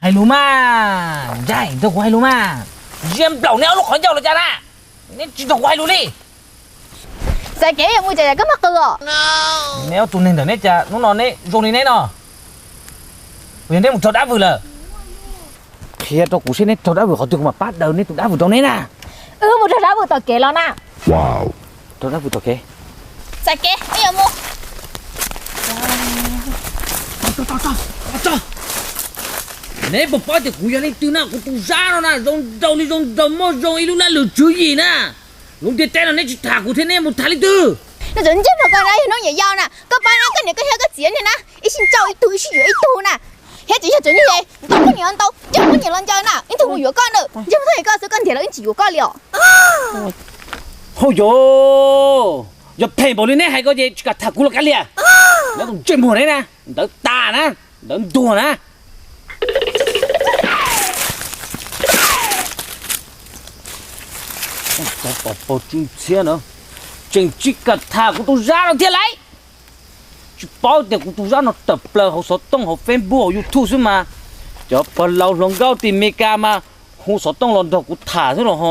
Hais lus mas, Nraim, nrog kuv hais lus mas. Ntsia nplaum neb ob lub qhov ncauj los cas na, neb tsis nrog kuv hais lus li. Txais kev yuav mus cas koj muab qw os. Neb ob tug neeg ntawm neb cas hnub no neb zoo li neb no? Puas yog neb mus raug dab vwm lawm? Qhia rau kuv seb neb raug dab vwm qhov twg kuv mam pab daws neb tus dab vwm rau neb na. Wb mus raug dab vwm tom kev los na. Raug dab vwm tom kev. Txais kev, wb yuav mus. Neb puas paub tias kuv yog leej twg na? Kuv tus Zab no na zoo nraug li zoo nraug, muaj zoo ib lub laj lwm tswv yim na. Lub ntiaj teb no neb tsis tham kuv thiab neb mus tham leej twg? Nws tseem ntsej muag koj na, yog hnub nyiam yau na, koj paub na, koj niam koj thiab koj txiv niag na, ib sij ntsauj ib tug ib sij yuav ib tug na. Thiab tsis yog tseem ntsej ntaus koj niam los ntau, ntsej muag koj niam los ntau, ib tug mus yuav koj na, ntsej muag koj txiv koj nthiav los yeej tsis yuav koj li os. Hauj yos, yog phem npaum li neb hais ko ces tsis kam tham kuv los kav liam. Nyob tus ntsej muag neb na, ntawd tas na, ntawd ntuag na. Cov pov paug tsw ntxhiab no, tseem tsis kam tham kuv tus Zab no thiab lauj. Tsis paub tias kuv tus Zab no tawm plaws hauv xov tooj hauv Facebook hauv YouTube xwb mas, cov pog laus hluas nkauj tim Meskas mas hu xov tooj los nrog kuv tham xwb los ho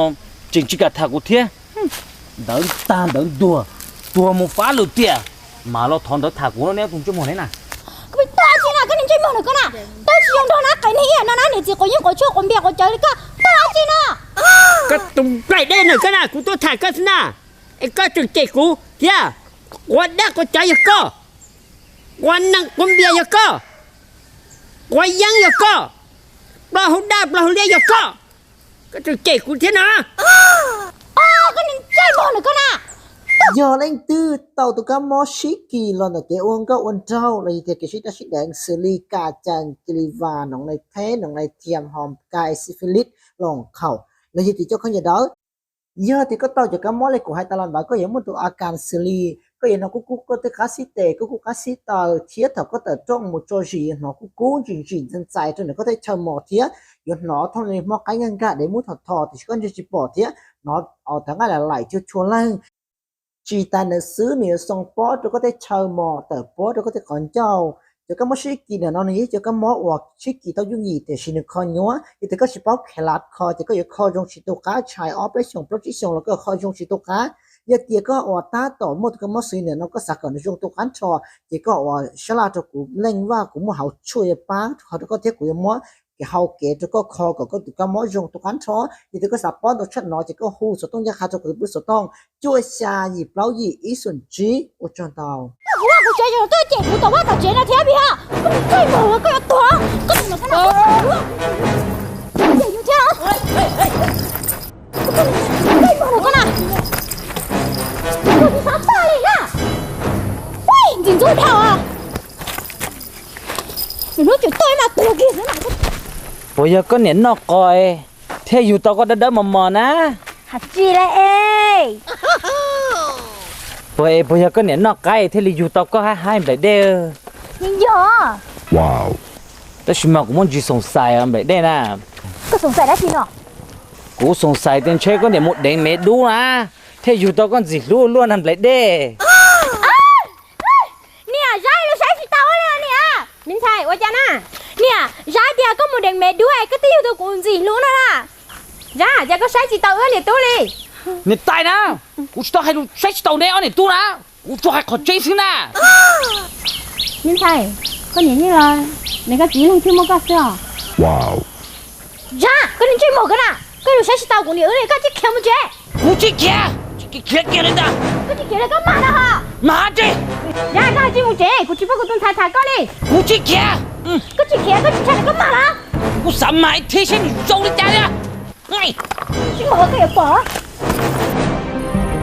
tseem tsis kam tham kuv thiab. Ntawd tag ntawd ntuag, tuag mus fab lwm tiam, mas los thov ntawd tham kuv no neb tus ntsej muag neb na. Koj pheej tuag tsi na, koj niag ntsej muag nws koj na, twb tsis zoo nrog na, qev niag ib yam no na, niam txiv quav yeeb quav tshuaj quav npias quav cawv li koj, tuag tsi na. Koj tus nplaim dej nws koj na, kuv tuaj tham koj xwb na, es koj tseem cem kuv thiab. Quav dab quav cawv yog koj, quav nees quav npias yog koj, quav yeeb yog koj, plaub hau daj plaub hau liab yog koj, koj tseem cem kuv thiab no. Koj niag ntsej muag nws koj na. Yog leej twg tau tus kab mob sib kis los ntawm kev ua nkauj ua nraug los yog tias kev sib daj sib deev xws li kas cas cia li vas noov nai theb noov nai thiam hom kai syphilis loos khaum los yog tias cov khaub ncaws dawb, yog tias koj tau cov kab mob li kuv hais tas los ntawd koj yuav muaj tus a kas xws li koj yuav hnov kub kub koj tej qab xib tes kub kub qab xib taw thiab thaum koj tawm rooj mus tso zis yuav hnov kub kub ntsim ntsim ntxais ntxais rau ntawm koj tej chaw mos thiab yuav hnov thooj li hmob qaib nkaj nkaj dev muab thom thom tiam sis koj ntsia tsis pom thiab hnov tov nqaij lam laim tsuag tshua leeg. Tsis tas ntawd xwb nws yuav xoo pob rau koj tej chaw mos tawm pob rau koj tej qhov ncauj. Cov kab mob sib kis ntawm no nws yog cov kab mob uas sib kis tau yooj yim tiam sis nws kho nyuaj, yog tias koj tsis paub khev lav kho ces koj yuav kho zoo tsis tu qab, tshais ob peb xyoos plaub tsib xyoos los koj kho zoo tsis tu qab. Yog tias koj uas tab tom muaj tus kab mob xws li ntawm no koj xav kom nws zoo tu qab nrho, ces koj uas sab laj rau kuv leej vaj kuv muaj hauv tshuaj yuav pab kho rau koj thiab kuv yuav muab kev hau kev rau koj kho kom koj tus kab mob zoo tu qab nrho. Yog tias koj xav paub ntau tshaj no ces koj hu xov tooj ncaj qha rau kuv tus xov tooj cuaj xya yim plaub yim ib xoom tsib. Ua tsaug ntau. Kuv vaj kuv tsev tseem tuaj cem kuv tom vaj tom tsev no thiab vim hais koj tus ntsej muag koj yuav tuag, koj tus ntsej muag koj yuav tuag thiab. Koj tus ntsej muag koj na, koj tsis xav tuag li na. Ntxim ntxub dhau. Nws hnub tseem tuaj ib mas tuag kiag xwb na. Puas yog koj niam noj qos thiaj yug tau koj dawb dawb mos mos na? Hais tsis lawm es. Puas es puas yog koj niam noj qaib thiaj li yug tau koj haib haib nplaim dej? Yeej yog. Tab sis mas kuv muaj ntsis xoom xais os nplaim dej na. Koj xoom xais dab tsi no? Kuv xoom xais tias ntshe koj niam mus deev me dub na thiaj yug tau koj ntxim hlub luaj na nplaim dej. Niam, Zab lub saib tsis tau li niam. Me ntxhais ua cas na? Niam, Zab tias koj mus deev me dub es koj twb yug tau kuv ntxim hlub no na. Zab, cas koj saib tsis tau wb niam tub li? Niam tais na, kuv tsis tau hais lus saib tsis tau neb ob niam tub na, kuv tsuas hais qhov tseeb xwb na. Me ntxhais, koj niam yeej los nws koj txiv leej twg muaj koj xwb os? Zab, koj niag ntsej muag koj na, koj yuav saib tsis tau kuv niam wb li, koj tsis khiav mus tsev. Kuv tsis khiav, tsis khiav kiag li ntag. Koj tsis khiav li koj mag no ho. Mag tsi? Zab, koj tsis mus tsev, kuv tsis pub kuv tus ntxhais tham koj li. Kuv tsis khiav. Koj tsis khiav, koj tsis ntshai li koj mag los? Kuv xav mag ib thiv saib nws zoo li cas li. Tsis mag koj yuav pom.